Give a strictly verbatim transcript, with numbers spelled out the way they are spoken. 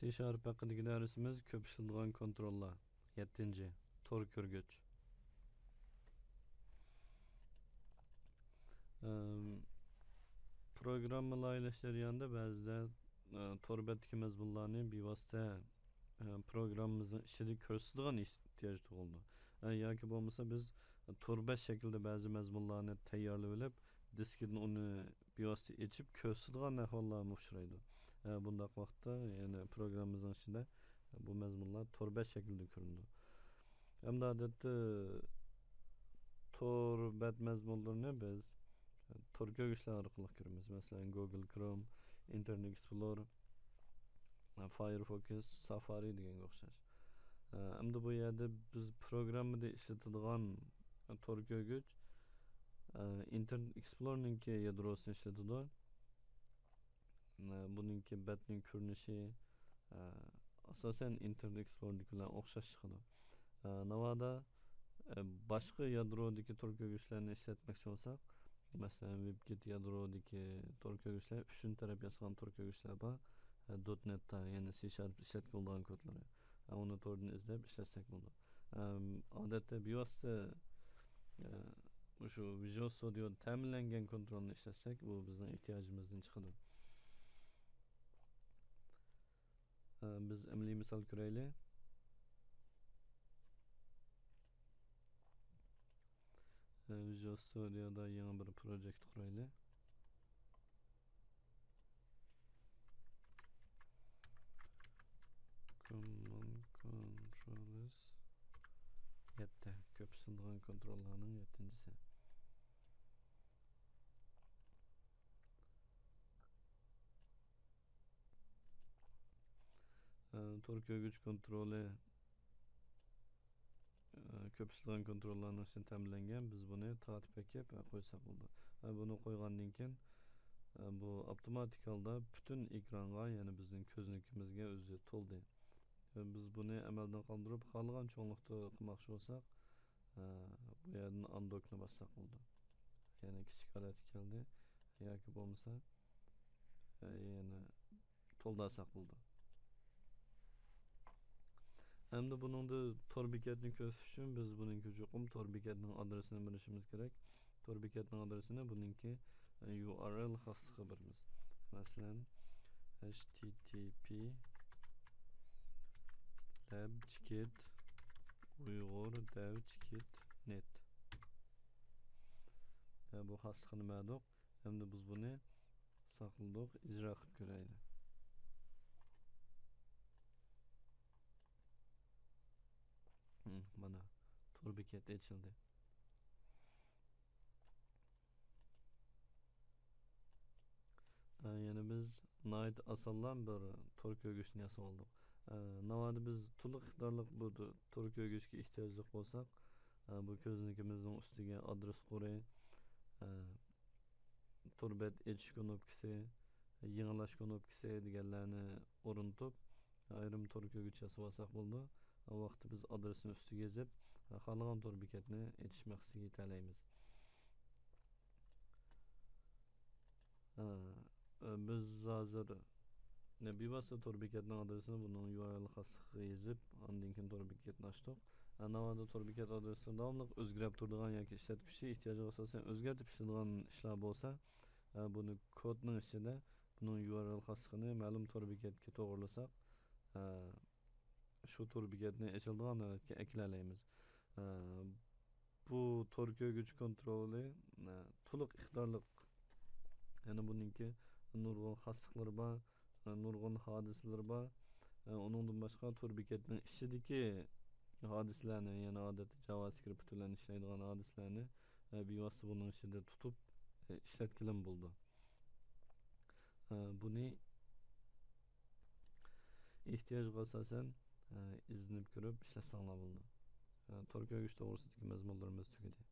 C Sharp ھەققىدىكى دەرسىمىز كۆپ ئىشلىتىدىغان كونتروللار. يەتتىنچى، تور كۆرگۈچ. ئەم، پروگرامما لايىھەلەش جەريانىدا بەزىدە، ئە، تور بەتتىكى مەزمۇنلارنى بىۋاسىتە، ئە، پروگراممىمىزنىڭ ئىچىدە كۆرسىتىدىغان ئېھتىياج تۇغۇلىدۇ. ئە، ياكى بولمىسا بىز تور بەت شەكلىدە بەزى مەزمۇنلارنى تەييارلىۋېلىپ، دىسكىدىن ئۇنى بىۋاسىتە ئېچىپ كۆرسىتىدىغان ئەھۋاللارمۇ ئۇچرايدۇ. ئە، بۇنداق ۋاقىتتا يەنە پروگراممىمىزنىڭ ئىچىدە بۇ مەزمۇنلار تور بەت شەكلىدە كۆرۈنىدۇ. ئەمدى ئادەتتە تور بەت مەزمۇنلىرىنى بىز تور كۆرگۈچلەر ئارقىلىق كۆرىمىز. مەسىلەن، گوگل كروم، ئىنتېرنېت ئېكسپلور، فايرفوكس، سافارى دېگەنگە ئوخشاش. ئە، ئەمدى بۇ يەردە بىز پروگراممىدا ئىشلىتىدىغان تور كۆرگۈچ، ئە، ئىنتېرنېت ئېكسپلورنىڭكى يادروسىنى ئىشلىتىدۇ. ئە، بۇنىڭكى بەتنىڭ كۆرۈنۈشى، ئە، ئاساسەن ئىنتېرنېت ئېكسپلوردىكى بىلەن ئوخشاش چىقىدۇ. ئە، ناۋادا، ئە، باشقا يادرودىكى تور كۆرگۈچلەرنى ئىشلەتمەكچى بولساق، مەسىلەن، ۋېبكىت يادرودىكى تور كۆرگۈچلەر، ئۈچىنچى تەرەپ ياسىغان تور كۆرگۈچلەر بار. ئە، دوت نېتتا، يەنى سى شارپ ئىشلەتكىلى بولىدىغان كودلىرى. ئە، ئۇنى توردىن ئىزدەپ ئىشلەتسەك بولىدۇ. ئەم، ئادەتتە بىۋاسىتە، ئە، مۇشۇ ۋىژۇئال ستۇدىيو تەمىنلەنگەن كونترولنى ئىشلەتسەك، ئۇ بىزنىڭ ئېھتىياجىمىزدىن چىقىدۇ. ئە، بىز ئەمەلىي مىسال كۆرەيلى. ئە، ۋىژۇئال ستۇدىيودا يېڭى بىر پروجېكت قۇرايلى. كوماند كونتروللېرز يەتتە. كۆپ ئىشلىتىدىغان كونتروللارنىڭ يەتتىنچىسى. ئە، تور كۆرگۈچ كونترولى، ئە، كۆپ ئىشلىتىدىغان كونتروللارنىڭ ئىچىدە تەمىنلەنگەن. بىز بۇنى تارتىپ ئەكىپ، ئە، قويساق بولىدۇ. ئە، بۇنى قويغاندىن كېيىن، ئە، بۇ ئاپتوماتىك ھالدا پۈتۈن ئېكرانغا، يەنى بىزنىڭ كۆزنىكىمىزگە ئۆزى تولدى. ئە، بىز بۇنى ئەمەلدىن قالدۇرۇپ، خالىغان چوڭلۇقتا قىلماقچى بولساق، ئە، بۇ يەردىن ئاندوكنى باسساق بولىدۇ. يەنى كىچىك ھالەتكە كەلدى. ياكى بولمىسا، ئە، يەنە تولدۇرساق بولىدۇ. ھەمدە بۇنىڭدا تور بېكەتنى كۆرسىتىش ئۈچۈن بىز بۇنىڭكى چوقۇم تور بېكەتنىڭ ئادرېسىنى بېرىشىمىز كېرەك. تور بېكەتنىڭ ئادرېسىنى بۇنىڭكى يۇ ئار ئېل خاسلىقىغا بېرىمىز. مەسىلەن، ھەيچ تى تى پى دەپ چىكىت ئۇيغۇر دەپ چىكىت نېت. بۇ خاسلىقنى بەردۇق. ئەمدى بىز بۇنى ساقلىدۇق، ئىجرا قىلىپ كۆرەيلى. مم، مانا، تور بېكەت ئېچىلدى. ئە، يەنە بىز ناھايىتى ئاسانلا بىر تور كۆرگۈچنى ياساپ ئالدۇق. ئە، ناۋادا بىز تولۇق ئىقتىدارلىق بىر تور كۆرگۈچكە ئېھتىياجلىق بولساق، ئە، بۇ كۆزنىكىمىزنىڭ ئۈستىگە ئادرېس قورى، ئە، تور بەت ئېچىش كۇنۇپكىسى، يېڭىلاش كۇنۇپكىسى دېگەنلەرنى ئورنىتىپ، ئايرىم تور كۆرگۈچ ياسىۋالساق بولىدۇ. ئۇ ۋاقىتتا بىز ئادرېسنى ئۈستىگە يېزىپ، خالىغان تور بېكەتنى ئېچىش مەقسىتىگە يېتەلەيمىز. ئە، بىز ھازىر بىۋاسىتە تور بېكەتنىڭ ئادرېسىنى بۇنىڭ يۇ ئار ئېل خاسلىقىغا يېزىپ، ئاندىن كېيىن تور بېكەتنى ئاچتۇق. ئە، ناۋادا تور بېكەت ئادرېسى داۋاملىق ئۆزگىرىپ تۇرىدىغان ياكى ئىشلەتكۈچى ئېھتىياجىغا ئاساسەن ئۆزگەرتىپ ئىشلىدىغان ئىشلار بولسا، ئە، بۇنى كودنىڭ ئىچىدە بۇنىڭ يۇ ئار ئېل خاسلىقىنى مەلۇم تور بېكەتكە توغرىلىساق، ئە، شۇ تور بېكەتنى ئېچىلىدىغان ھالەتكە ئەكېلەلەيمىز. ئە، بۇ تور كۆرگۈچ كونترولى، ئە، تولۇق ئىقتىدارلىق. يەنى بۇنىڭكى نۇرغۇن خاسلىقلىرى بار، ئە، نۇرغۇن ھادىسىلىرى بار. ئە، ئۇنىڭدىن باشقا تور بېكەتنىڭ ئىچىدىكى ھادىسىلەرنى، يەنى ئادەتتە جاۋاسكرىپت بىلەن ئىشلەيدىغان ھادىسىلەرنى، ئە، بىۋاسىتە بۇنىڭ ئىچىدە تۇتۇپ، ئە، ئىشلەتكىلىمۇ بولىدۇ. ئە، بۇنى ئېھتىياجغا ئاساسەن، ئە، ئىزدىنىپ كۆرۈپ ئىشلەتسەڭلار بولىدۇ. ئە، تور كۆرگۈچ توغرىسىدىكى مەزمۇنلىرىمىز تۈگىدى.